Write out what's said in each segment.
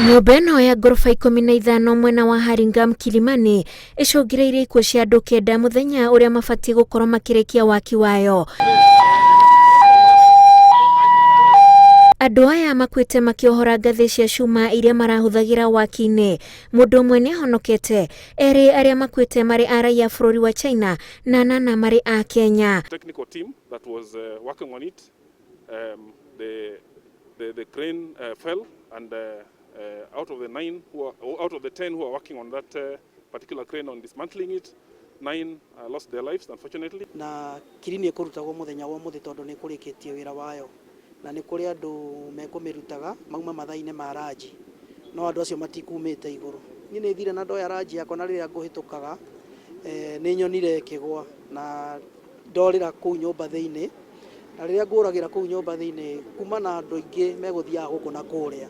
Nyũmba ĩno ya ngoroba 15 mwena wa Hurlingham Kilimani ĩcũngĩrĩirie ikuũ cia andũ 9 mũthenya ũrĩa mabatiĩ gũkorwo makĩrĩkia waki wayo. Andũ aya makuĩte makĩohora ngathĩ cia cuma iria marahũthagĩra waki-inĩ. Mũndũ ũmwe nĩ ahonokete, erĩ arĩa makuĩte marĩ a raiya bũrũri wa China na anana marĩ a Kenya. Technical team that was working on it, the crane fell and out of the nine who are, out of the 10 who are working on that particular crane on dismantling it, 9 lost their lives, unfortunately. Na kirini ĩkũrutagwo mũthenya wa ũmũthĩ tondũ nĩ ĩkũrĩkĩtie wĩra wayo, na nĩ kũrĩ andũ mekũmĩrutaga mauma mathaa-inĩ ma ranji, no andũ acio matikumĩte igũrũ. Niĩ nĩ thire na ndoya ranji yakwa, na rĩrĩa ngũhĩtũkaga nĩ nyonire ĩkĩgwa na ndorĩra kũu nyũmba thĩinĩ, na rĩrĩa ngũragĩra kũu nyũmba thĩinĩ kuma na andũ aingĩ megũthiaga gũkũ na kũrĩa.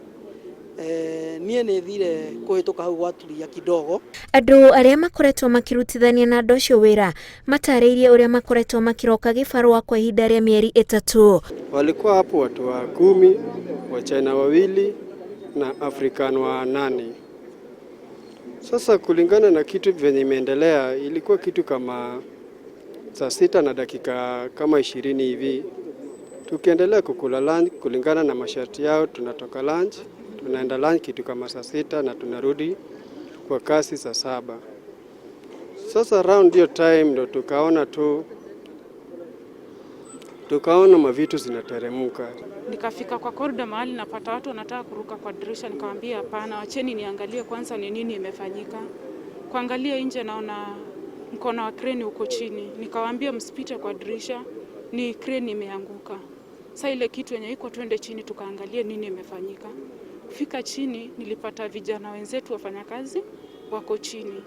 Niĩ nĩ thire kũhĩtũka hau gwaturia kidogo. Andũ arĩa makoretwo makĩrutithania na andũ acio wĩra matarĩirie ũrĩa makoretwo makĩroka gĩbarũa kwa ihinda rĩa mĩeri 3. Walikuwa hapo watu wa 10, wa China 2 na African wa 8. Sasa kulingana na kitu venye imeendelea, ilikuwa kitu kama saa 6 na dakika kama 20 hivi. Tukiendelea kukula lunch kulingana na masharti yao, tunatoka lunch, tunaenda lunch kitu kama saa 6 na tunarudi kwa kasi saa 7. Sasa round hiyo time ndo tukaona mavitu zinateremka. Nikafika kwa corridor mahali napata watu wanataka kuruka kwa dirisha, nikamwambia hapana, wacheni niangalie kwanza ni nini imefanyika. Kuangalia nje naona mkono wa crane uko chini, nikawaambia msipite kwa dirisha, ni crane imeanguka. Sasa ile kitu yenye iko twende chini tukaangalie nini imefanyika. Kufika chini nilipata vijana wenzetu wafanyakazi wako chini,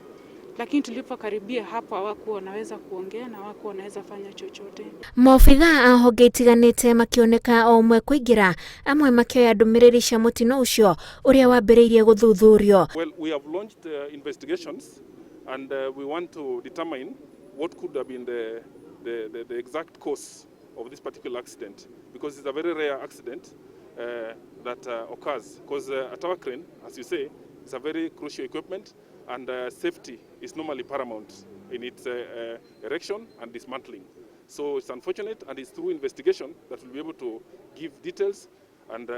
lakini tulipokaribia hapo hawakuwa wanaweza kuongea na hawakuwa wanaweza fanya chochote. Maobithaa a honge itiganĩte makĩoneka o ũmwe kũingĩra, amwe makĩoya ndũmĩrĩri cia mũtino ũcio ũrĩa wambĩrĩirie gũthuthurio. Well, we have launched investigations and we want to determine what could have been the exact cause of this particular accident, because it's a very rare accident that occurs, because a tower crane, as you say, is a very crucial equipment, and safety is normally paramount in its erection and dismantling. So it's unfortunate, and it's through investigation that we'll be able to give details and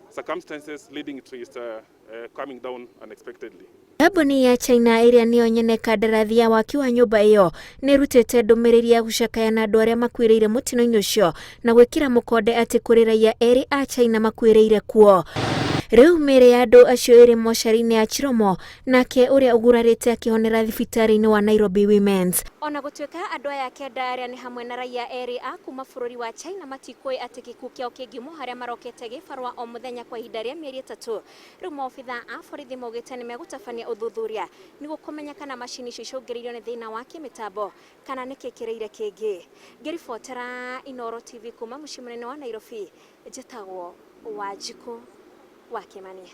circumstances leading to its coming down unexpectedly. Kambuni ya China ĩrĩa nĩyo nyene kandarathi ya waki wa nyũmba ĩyo nĩ ĩrutĩte ndũmĩrĩri ya gũcakaya na andũ arĩa makuĩrĩire mũtino-inĩ ũcio na gwĩkĩra mũkonde atĩ kũrĩ raia erĩ a China makuĩrĩire kuo. Rĩu mĩĩrĩ ya andũ acio ĩrĩ mocarĩ-inĩ ya Chiromo, nake ũrĩa ũgurarĩte akĩhonera thibitarĩ-inĩ wa Nairobi Women's. Ona gũtuĩka andũ aya 9 arĩa nĩ hamwe na raia erĩ a kuma bũrũri wa China matikũĩ atĩ gĩkuũ kĩao kĩngiumwo harĩa marokete gĩbarũa o mũthenya kwa ihinda rĩa mĩeri 3. Rĩu maobithaa a borithi maugĩte nĩ megũtabania ũthuthuria nĩguo kũmenya kana macini icio icũngĩrĩirio nĩ thĩna wa kĩmĩtambo kana nĩ kĩkĩrĩire kĩngĩ. Ngĩribotera Inooro TV kuma mũciĩ mũnene wa Nairobi, njĩtagwo Wanjikũ wa Kĩmani.